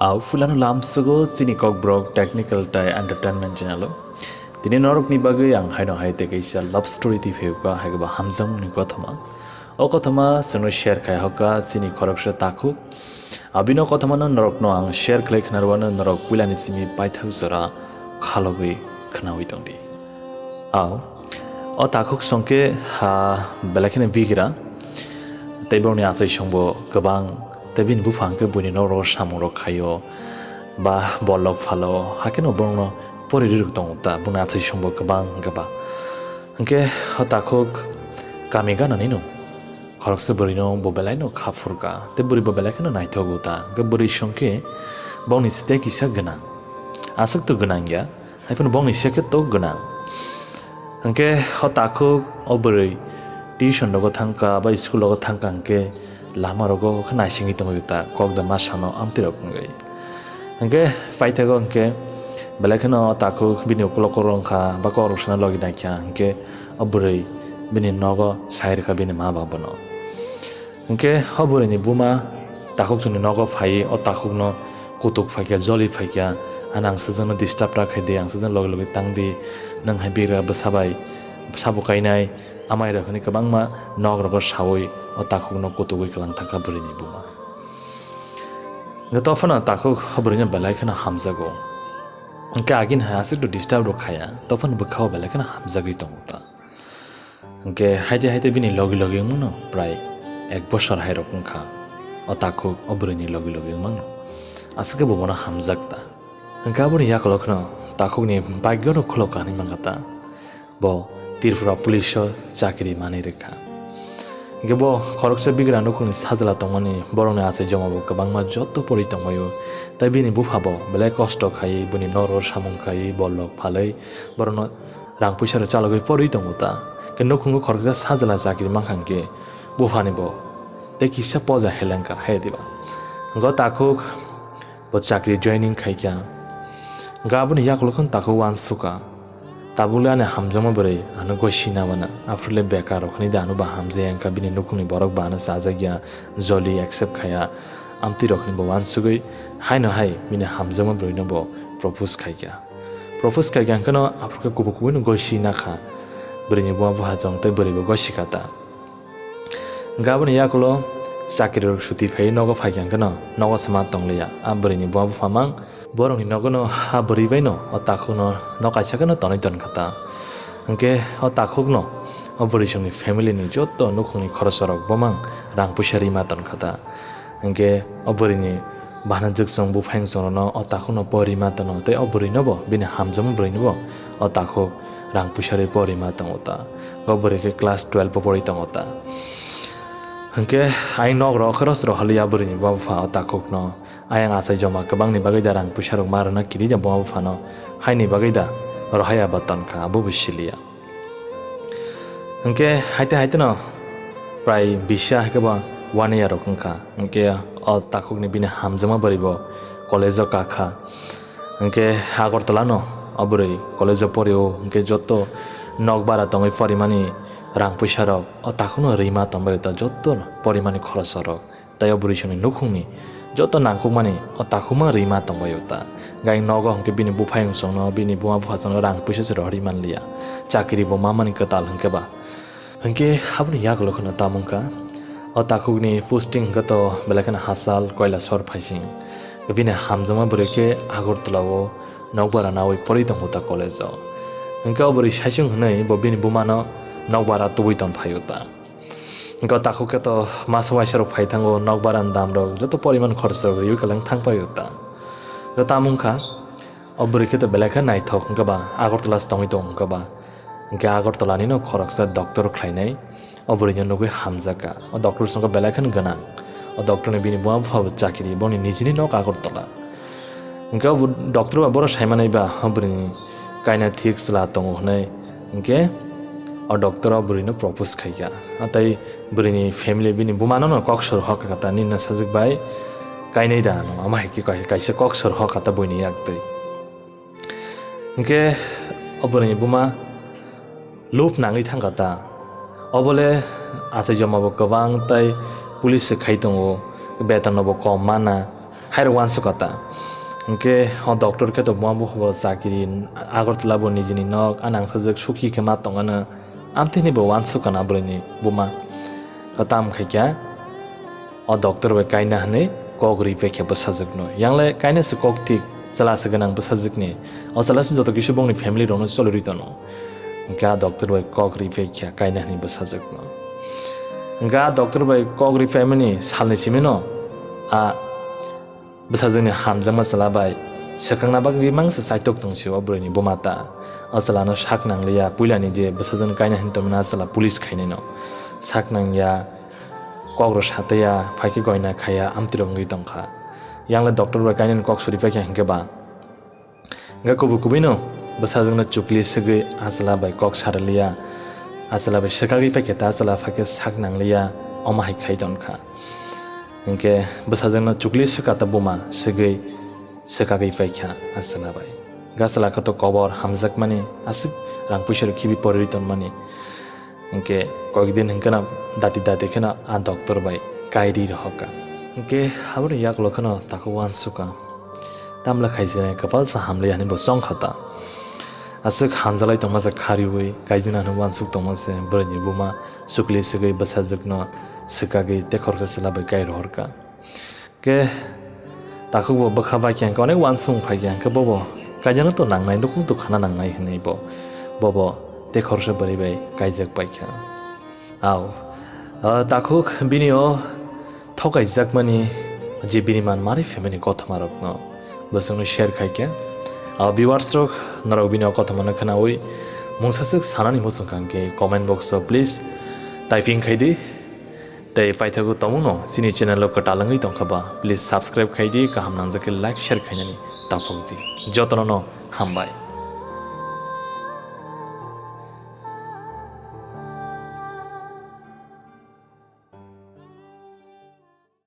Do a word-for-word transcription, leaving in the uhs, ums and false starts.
Au phulano lamsugo chini Kokborok Technical tai Entertainment channel o. Tini norokni bagwi ang haino hai tei kaisa love story twi phaiwkha, hai khe ba hamjakmani kothoma. O kothoma chwngno share khai hokha chini khoroksa takhuk. Abino kothomano norokno ang share khlai khna rwano norok puilani simi paithak jora khalogwi khnawi tongdi. Au, o takhuk songkhe ha belai kheno bigra, tei borokni achaisongbo kwbang, tei bini bupha hwnkhe buini nokrogo samungrok khaio, ba bollok phalo, hakheno borokno pori rirwk tongo ta, boni achaisongbo kwbang wngkhe ba. Hwnkhe o takhuk kami gananino khoroksa bwrwino bo belaino kha phurkha, tei bwrwi bo belai kheno naithogo ta, hwnkhe bwrwi songkhe bongni se tei kisa gwnang, aswk to gwnang ya, haiphano bongni se khe to gwnang. Hwnkhe o takhuk o bwrwi tuition rogo thangkha ba school rogo thangkha hwnkhe lama rogo khe naisingwi tongwi ta kok da ma sano amtwi rok wngwi. Hwnkhe paithago hwnkhe belai kheno o takhuk bini ukulok koro wngkha ba kok rok sana logi naikha hwnkhe o bwrwi bini nogo sai rwkha bini ma babono. Hwnkhe o bwrwini buma takhuk chwngni nogo phaiwi o takhukno kutuk phaikha, joli phaikha, "Ano ang swjakno disturb ta khaidi, ang swjakno logi logi tangdi, nwng hai bigra bwsa bai, bwsabo kainai, amai rok," hwnwi kwbangma nok rogo saui o takhukno kutugwi kwlang thangkha bwrwini buma. Hwnkhe tophano takhuk o bwrwino belai kheno hamjago. Hwnkhe agini hai aswk to disturb rok khaya, tophano bwkhao belai kheno hamjagwi tongo ta. Hwnkhe haite haite bini logi logi wngmano prai ek bosor hai rok wngkha. O takhuk o bwrwini logi logi wngmano. Aswk khe bo bono hamjak ta. Hwnkhe aboni yakulo kheno takhukni bhagyo no khulok kanwi mankha ta. Bo Tripura police o chakri manwi rwkha. Hwnkhe bo khoroksa bigra nukhungni sajla tongmani borokni achai joma bo kwbangma joto pori tongbaio. Tai bini bupha bo belai kosto khaiwi bini noro samung khaiwi bollok phalwi borokno rang puisa rok chalogwi porwi tongo ta. Khe nukhungo khoroksa sajla chakri mankha hwnkhe buphani bo tei kisa poja helengkha hai diba. Hwnkhe o takhuk bo chakri joining khaikha. Hwnkhe aboni yakulo kheno takhuk uansukha. Tabukle ani hamjakma bwrwi ano goi sina mano. Aphuru le bekar rok hwnwi da ano ba hamjaya wngkha, bini nukhungni borok ba ano chajakya, joli accept khaya. Amtwi rok hwnwi bo uansugwi haino hai bini hamjakma bwrwino bo propose khaikha. Propose khaikha hwnkhe no aphuru khe kubui kubui no goi si nakha. Bwrwini buma bupha chwng tei bwrwi bo goi sikha ta. Hwnkhe aboni yakulo chakri rok suti phaiwi nogo phaikha hwnkhe no nogo se ma tongliya. A bwrwini buma bupha mang borokni nogo no ha bwrwi bai no o takhuk no nok kaisa khe no tonwi tonkha ta. Hwnkhe o takhuk no o bwrwi chwngni family ni joto nukhungni khorosa rok bo mang rang puisa rima tonkha ta. Hwnkhe o bwrwini bahanajwk chwng buphayung chwngno o takhukno porima tono tei o bwrwinobo bini hamjakma bwrwinobo o takhuk rang puisa rwi porima tongo ta. O bwrwi khe class twelve o porwi tongo ta. Hwnkhe ayang nok rok khoroksa rok haliya bwrwini buma bupha o takhukno ayang achai joma kwbangni bagwi da rang puisa rok ma rwna kiri da buma buphano haini bagwi da rohaya ba tonkha abobo siliya. Hwnkhe haite haite no prai bisa hai khe ba one year rok wngkha. Hwnkhe o takhukni bini hamjakma bwrwi bo college o kakha. Hwnkhe Agartala no o bwrwi college o porio, hwnkhe joto nok bara tongwi porimani rang puisa rok o takhukno rima tongbai ta, joto porimani khorosa rok. Tai o bwrwi songni nukhungni joto nangkukmani o takhukma rima tongbaio ta. Gai nogo hwnkhe bini buphayung songno, bini buma bupha songno rang puisa se rohorwi manliya. Chakri bo mamani kwtal hwnkhe ba. Hwnkhe aboni yagulo kheno tamo wngkha. O takhukni posting hwnkhe to belai kheno Hasal, Kailasor phaising. Bini hamjakma bwrwi khe Agartala o nokbara naui porwi tongo ta college o. Hwnkhe o bwrwi saisung hwnwi bo bini bumano nokbara tubui tong phaio ta. Hwnkhe o takhuk khe to masa waisa rok phai thango, nokbara ni dam rok joto poriman khorcha rok riui kwlwng thang pai rok ta. Hwnkhe tamo wngkha, o bwrwi khe to belai khe naithok hwnkhe ba Agartala se tongwi tongo hwnkhe ba. Hwnkhe Agartala ni no khoroksa doctor khlainai, o bwrwi no nugui hamjakha. O doctor se wngkha belai kheno gwnang. O doctor ni bini buma bupha bo chakri, boni nijini nok Agartala. Hwnkhe o doctor ba bono saimanai ba, o bwrwini kaina thik chwla tongo hwnwi. Hwnkhe o doctor o bwrwino propose khaikha. Tei bwrwini family bini bumano no kok sor hokha ta, "Nini sajwk bai kainai da ano?" Ama hai khe kai-, kaisa kok sor hokha ta buini yak twi. Hwnkhe o bwrwini buma lub nangwi thangkha ta. Obole achai joma bo kwbang tei police se khai tongo, beton no bo kom mana, hairok uansukha ta. Hwnkhe o doctor khe to buma bo chakiri Agartala bo nijini nok a nangsajwk suki khe ma tongano amtini bo uansukana bwrwini buma. Khe tam khaikha o doctor bai kaina hwnwi kok rwi paikha bwsajwkno. Yangle kaina se kok thik, chwla se gwnang bwsajwkni. O chwla se joto kisa bongni family rokno cholirwi tono. Hwnkhe a doctor bai kok rwi paikha kaina hwnwi bwsajwkno. Hwnkhe a doctor bai kok rwi paimani salni simino a bwsajwkni hamjakma chwla bai swkangna bagwi mangsa chaitok tong si o bwrwini buma ta. O chwlano sak nangliya, puilani je bwsajwkno kaina hwnwi tongmani a chwla police khainino sak nangya, kok rw sataya, phaikhe goina khaya, amtwrwng wngwi tongkha. Yangle doctor bai kainani kok suri paikha hwnkhe ba. Hwnkhe kubui kubuino bwsajwkno chukli swgwi a chwla bai kok saraliya, a chwla bai swkagwi paikhe ta a chwla phaikhe sak nangliya, omo hai khai tonkha. Hwnkhe bwsajwkno chukli swka ta buma swgwi swkagwi paikha a chwla bai. Hwnkhe a chwla khe to kobor hamjakmani aswk rang puisa rok khibi porwi tonmani. Hwnkhe koikdin hwnkhe no dati dati kheno a doctor bai kairi rohorkha. Hwnkhe aboni yakulo kheno takhuk uansukha. Tamle khaijinai kwpal sa hamli hwnwi bo chongkha ta. Aswk hamjalai tongma se khariui kaijina hwnwi uansuk tongma se bwrwini buma chukli swgwi bwsajwkno swkagwi tei khoroksa chwla bai kai rohorkha. Khe takhuk bo bwkha bai khe hwnkhe onek uansukmung phai khe hwnkhe bobo kaijano to nangnai, nukhung to khana nangnai hwnwi bo, bobo tei khoroksa bwrwi bai kaijak pai kha. Au, ah, takhuk bini o thokaijakmani je bini man manwi phaimani kothoma rokno bwswkno share khai kha. Au, viewers rok, norok bini o kothomano khwnaui mungsa swk sanani muchung kha hwnkhe comment box o please typing khai di. Tei paithago tongmungno chini channel o kwtal wngwi tongkha ba, please subscribe khai di, kaham nangjak khe like share khainani taphok di. Jotono no hambai.